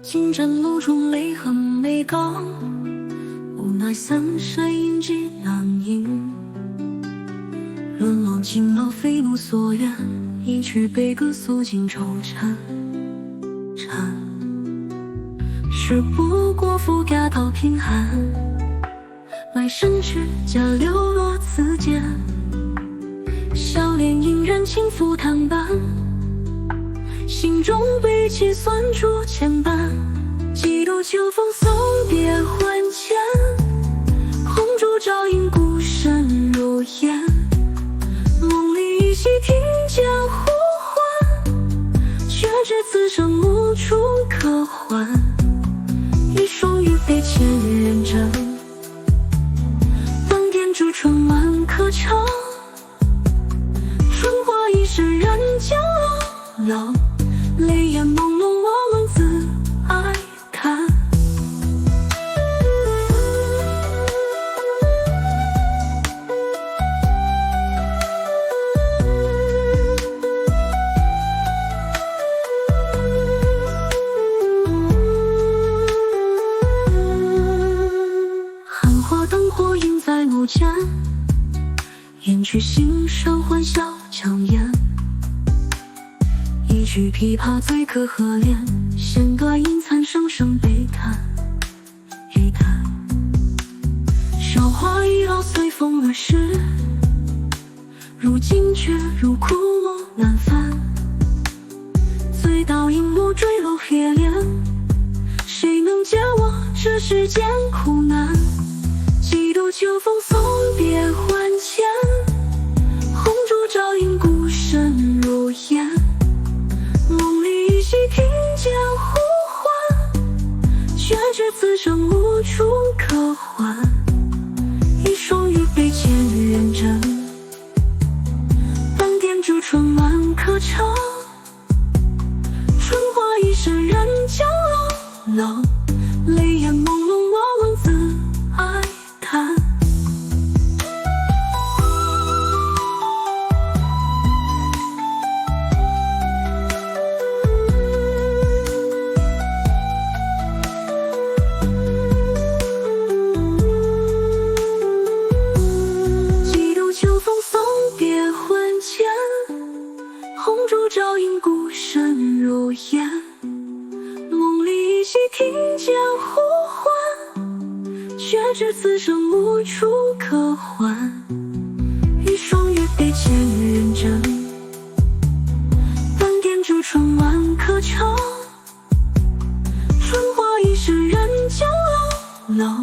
金盏露重泪痕眉岗，无奈三山印记难隐。沦落青楼非奴所愿，一曲悲歌诉尽愁缠缠。事不过富家到贫寒，卖身持家流落此间。笑脸迎人轻抚檀板，心中悲戚酸楚千般。几度秋风送别魂牵，红烛照影孤身如烟。梦里依稀听见呼唤，却知此生无处可还。一双玉杯千人斟，半点朱唇万客尝。春花一世人间老，泪眼朦胧，我们自哀叹。寒花灯火映在幕间，掩去心上欢笑强颜。一曲琵琶醉可可怜，弦断音残，声声悲叹。一叹，韶华易老，随风而逝，如今却如枯木难返。醉倒影幕，坠落黑帘，谁能解我这世间苦难？几度秋风送别魂牵，红烛照影孤身如烟。梦里依稀听见呼唤，却知此生无处可还。一双玉杯千人斟，半点朱唇万客尝。春花一世人间老，老泪眼朦胧，我们自哀叹。几度秋风送别魂牵，红烛照影孤身如烟。梦里依稀听见呼唤，却知此生无处可还。一双玉杯千人斟，半点朱唇万客尝。春花一世人间老，老